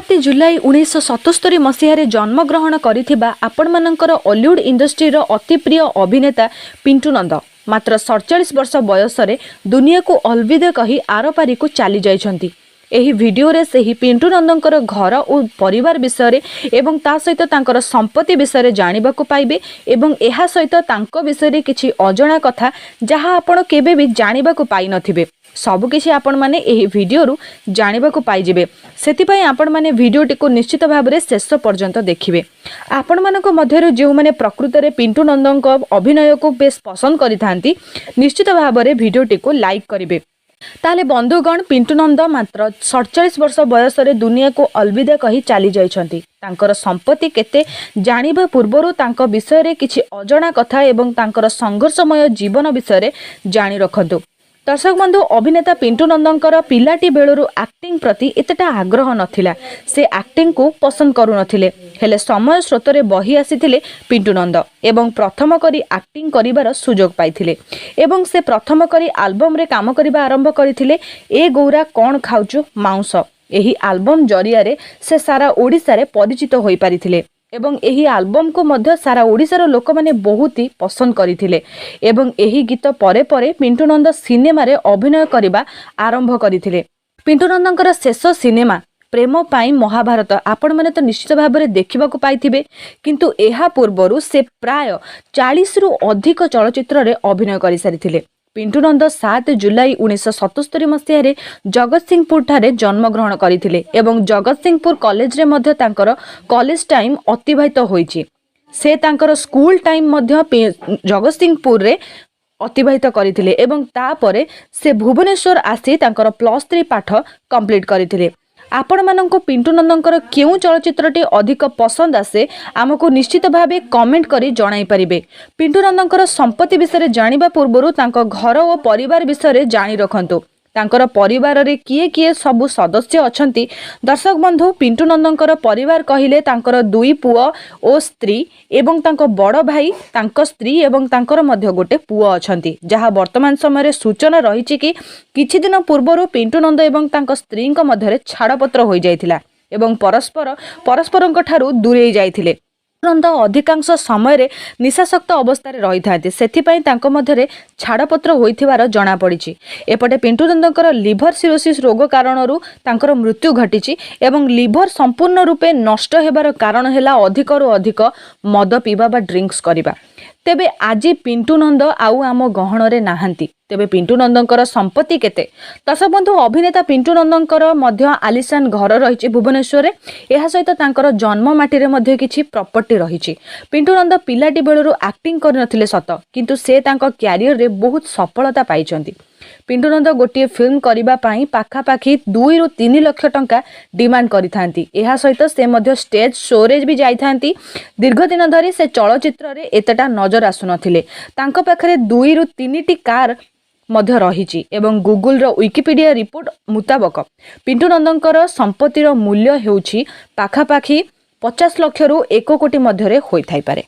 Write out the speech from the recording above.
7 ଜୁଲାଇ 1977 ମସିହାରେ ଜନ୍ମଗ୍ରହଣ କରିଥିବା ଆପଣମାନଙ୍କର ଅଲିଉଡ୍ ଇଣ୍ଡଷ୍ଟ୍ରିର ଅତି ପ୍ରିୟ ଅଭିନେତା ପିଣ୍ଟୁ ନନ୍ଦ ମାତ୍ର 47 ବର୍ଷ ବୟସରେ ଦୁନିଆକୁ ଅଲବିଦା କହି ଆରପାରିକୁ ଚାଲି ଯାଇଛନ୍ତି। ଏହି ଭିଡିଓରେ ସେହି ପିଣ୍ଟୁ ନନ୍ଦଙ୍କର ଘର ଓ ପରିବାର ବିଷୟରେ ଏବଂ ତା ସହିତ ତାଙ୍କର ସମ୍ପତ୍ତି ବିଷୟରେ ଜାଣିବାକୁ ପାଇବେ ଏବଂ ଏହା ସହିତ ତାଙ୍କ ବିଷୟରେ କିଛି ଅଜଣା କଥା, ଯାହା ଆପଣ କେବେ ବି ଜାଣିବାକୁ ପାଇନଥିବେ, ସବୁକିଛି ଆପଣମାନେ ଏହି ଭିଡିଓରୁ ଜାଣିବାକୁ ପାଇଯିବେ। ସେଥିପାଇଁ ଆପଣମାନେ ଭିଡିଓଟିକୁ ନିଶ୍ଚିତ ଭାବରେ ଶେଷ ପର୍ଯ୍ୟନ୍ତ ଦେଖିବେ। ଆପଣମାନଙ୍କ ମଧ୍ୟରୁ ଯେଉଁମାନେ ପ୍ରକୃତରେ ପିଣ୍ଟୁ ନନ୍ଦଙ୍କ ଅଭିନୟକୁ ବେଶ୍ ପସନ୍ଦ କରିଥାନ୍ତି, ନିଶ୍ଚିତ ଭାବରେ ଭିଡିଓଟିକୁ ଲାଇକ୍ କରିବେ। ତାହେଲେ ବନ୍ଧୁଗଣ, ପିଣ୍ଟୁ ନନ୍ଦ ମାତ୍ର 47 ବର୍ଷ ବୟସରେ ଦୁନିଆକୁ ଅଲବିଦା କହି ଚାଲି ଯାଇଛନ୍ତି। ତାଙ୍କର ସମ୍ପତ୍ତି କେତେ ଜାଣିବା ପୂର୍ବରୁ ତାଙ୍କ ବିଷୟରେ କିଛି ଅଜଣା କଥା ଏବଂ ତାଙ୍କର ସଂଘର୍ଷମୟ ଜୀବନ ବିଷୟରେ ଜାଣି ରଖନ୍ତୁ। ଦର୍ଶକ ବନ୍ଧୁ, ଅଭିନେତା ପିଣ୍ଟୁ ନନ୍ଦଙ୍କର ପିଲାଟି ବେଳରୁ ଆକ୍ଟିଂ ପ୍ରତି ଏତେଟା ଆଗ୍ରହ ନଥିଲା। ସେ ଆକ୍ଟିଂକୁ ପସନ୍ଦ କରୁନଥିଲେ। ହେଲେ ସମୟ ସ୍ରୋତରେ ବହି ଆସିଥିଲେ ପିଣ୍ଟୁ ନନ୍ଦ ଏବଂ ପ୍ରଥମ କରି ଆକ୍ଟିଂ କରିବାର ସୁଯୋଗ ପାଇଥିଲେ ଏବଂ ସେ ପ୍ରଥମ କରି ଆଲବମରେ କାମ କରିବା ଆରମ୍ଭ କରିଥିଲେ। "ଏ ଗୌରା କ'ଣ ଖାଉଛୁ ମାଉଁସ", ଏହି ଆଲବମ ଜରିଆରେ ସେ ସାରା ଓଡ଼ିଶାରେ ପରିଚିତ ହୋଇପାରିଥିଲେ ଏବଂ ଏହି ଆଲବମକୁ ମଧ୍ୟ ସାରା ଓଡ଼ିଶାର ଲୋକମାନେ ବହୁତ ହି ପସନ୍ଦ କରିଥିଲେ। ଏବଂ ଏହି ଗୀତ ପରେ ପରେ ପିଣ୍ଟୁ ନନ୍ଦ ସିନେମାରେ ଅଭିନୟ କରିବା ଆରମ୍ଭ କରିଥିଲେ। ପିଣ୍ଟୁ ନନ୍ଦଙ୍କର ଶେଷ ସିନେମା ପ୍ରେମ ପାଇଁ ମହାଭାରତ ଆପଣମାନେ ତ ନିଶ୍ଚିତ ଭାବରେ ଦେଖିବାକୁ ପାଇଥିବେ। କିନ୍ତୁ ଏହା ପୂର୍ବରୁ ସେ ପ୍ରାୟ 40ରୁ ଅଧିକ ଚଳଚ୍ଚିତ୍ରରେ ଅଭିନୟ କରିସାରିଥିଲେ। ପିଣ୍ଟୁ ନନ୍ଦ 7 ଜୁଲାଇ 1977 ମସିହାରେ ଜଗତସିଂହପୁରଠାରେ ଜନ୍ମଗ୍ରହଣ କରିଥିଲେ ଏବଂ ଜଗତସିଂହପୁର କଲେଜରେ ମଧ୍ୟ ତାଙ୍କର କଲେଜ ଟାଇମ୍ ଅତିବାହିତ ହୋଇଛି। ସେ ତାଙ୍କର ସ୍କୁଲ ଟାଇମ୍ ମଧ୍ୟ ଜଗତସିଂହପୁରରେ ଅତିବାହିତ କରିଥିଲେ ଏବଂ ତାପରେ ସେ ଭୁବନେଶ୍ୱର ଆସି ତାଙ୍କର +3 ପାଠ କମ୍ପ୍ଲିଟ୍ କରିଥିଲେ। ଆପଣମାନଙ୍କୁ ପିଣ୍ଟୁ ନନ୍ଦଙ୍କର କେଉଁ ଚଳଚ୍ଚିତ୍ରଟି ଅଧିକ ପସନ୍ଦ ଆସେ, ଆମକୁ ନିଶ୍ଚିତ ଭାବେ କମେଣ୍ଟ କରି ଜଣାଇ ପାରିବେ। ପିଣ୍ଟୁ ନନ୍ଦଙ୍କର ସମ୍ପତ୍ତି ବିଷୟରେ ଜାଣିବା ପୂର୍ବରୁ ତାଙ୍କ ଘର ଓ ପରିବାର ବିଷୟରେ ଜାଣି ରଖନ୍ତୁ, ତାଙ୍କର ପରିବାରରେ କିଏ କିଏ ସବୁ ସଦସ୍ୟ ଅଛନ୍ତି। ଦର୍ଶକ ବନ୍ଧୁ, ପିଣ୍ଟୁ ନନ୍ଦଙ୍କର ପରିବାର କହିଲେ ତାଙ୍କର ଦୁଇ ପୁଅ ଓ ସ୍ତ୍ରୀ ଏବଂ ତାଙ୍କ ବଡ଼ ଭାଇ, ତାଙ୍କ ସ୍ତ୍ରୀ ଏବଂ ତାଙ୍କର ମଧ୍ୟ ଗୋଟେ ପୁଅ ଅଛନ୍ତି। ଯାହା ବର୍ତ୍ତମାନ ସମୟରେ ସୂଚନା ରହିଛି କି କିଛି ଦିନ ପୂର୍ବରୁ ପିଣ୍ଟୁ ନନ୍ଦ ଏବଂ ତାଙ୍କ ସ୍ତ୍ରୀଙ୍କ ମଧ୍ୟରେ ଛାଡ଼ପତ୍ର ହୋଇଯାଇଥିଲା ଏବଂ ପରସ୍ପର ପରସ୍ପରଙ୍କ ଠାରୁ ଦୂରେଇ ଯାଇଥିଲେ। ନନ୍ଦ ଅଧିକାଂଶ ସମୟରେ ନିଶାସକ୍ତ ଅବସ୍ଥାରେ ରହିଥାନ୍ତି, ସେଥିପାଇଁ ତାଙ୍କ ମଧ୍ୟରେ ଛାଡ଼ପତ୍ର ହୋଇଥିବାର ଜଣାପଡ଼ିଛି। ଏପଟେ ପିଣ୍ଟୁ ନନ୍ଦଙ୍କର ଲିଭର ସିରୋସିସ୍ ରୋଗ କାରଣରୁ ତାଙ୍କର ମୃତ୍ୟୁ ଘଟିଛି ଏବଂ ଲିଭର ସମ୍ପୂର୍ଣ୍ଣ ରୂପେ ନଷ୍ଟ ହେବାର କାରଣ ହେଲା ଅଧିକରୁ ଅଧିକ ମଦ ପିଇବା ବା ଡ୍ରିଙ୍କସ୍ କରିବା। ତେବେ ଆଜି ପିଣ୍ଟୁ ନନ୍ଦ ଆଉ ଆମ ଗହଣରେ ନାହାନ୍ତି। ତେବେ ପିଣ୍ଟୁ ନନ୍ଦଙ୍କର ସମ୍ପତ୍ତି କେତେ? ଦର୍ଶକ ବନ୍ଧୁ, ଅଭିନେତା ପିଣ୍ଟୁ ନନ୍ଦଙ୍କର ମଧ୍ୟ ଆଲିସାନ ଘର ରହିଛି ଭୁବନେଶ୍ୱରରେ। ଏହା ସହିତ ତାଙ୍କର ଜନ୍ମ ମାଟିରେ ମଧ୍ୟ କିଛି ପ୍ରପର୍ଟି ରହିଛି। ପିଣ୍ଟୁ ନନ୍ଦ ପିଲାଟି ବେଳରୁ ଆକ୍ଟିଂ କରିନଥିଲେ ସତ, କିନ୍ତୁ ସେ ତାଙ୍କ କ୍ୟାରିୟରରେ ବହୁତ ସଫଳତା ପାଇଛନ୍ତି। ପିଣ୍ଟୁ ନନ୍ଦ ଗୋଟିଏ ଫିଲ୍ମ କରିବା ପାଇଁ ପାଖାପାଖି 2ରୁ 3 ଲକ୍ଷ ଟଙ୍କା ଡିମାଣ୍ଡ କରିଥାନ୍ତି। ଏହା ସହିତ ସେ ମଧ୍ୟ ଷ୍ଟେଜ୍ ଶୋରେ ବି ଯାଇଥାନ୍ତି। ଦୀର୍ଘ ଦିନ ଧରି ସେ ଚଳଚ୍ଚିତ୍ରରେ ଏତେଟା ନଜର ଆସୁନଥିଲେ। ତାଙ୍କ ପାଖରେ ଦୁଇରୁ ତିନିଟି କାର୍ ମଧ୍ୟ ରହିଛି ଏବଂ ଗୁଗୁଲର ୱିକିପିଡ଼ିଆ ରିପୋର୍ଟ ମୁତାବକ ପିଣ୍ଟୁ ନନ୍ଦଙ୍କର ସମ୍ପତ୍ତିର ମୂଲ୍ୟ ହେଉଛି ପାଖାପାଖି 50 ଲକ୍ଷରୁ 1 କୋଟି ମଧ୍ୟରେ ହୋଇଥାଇପାରେ।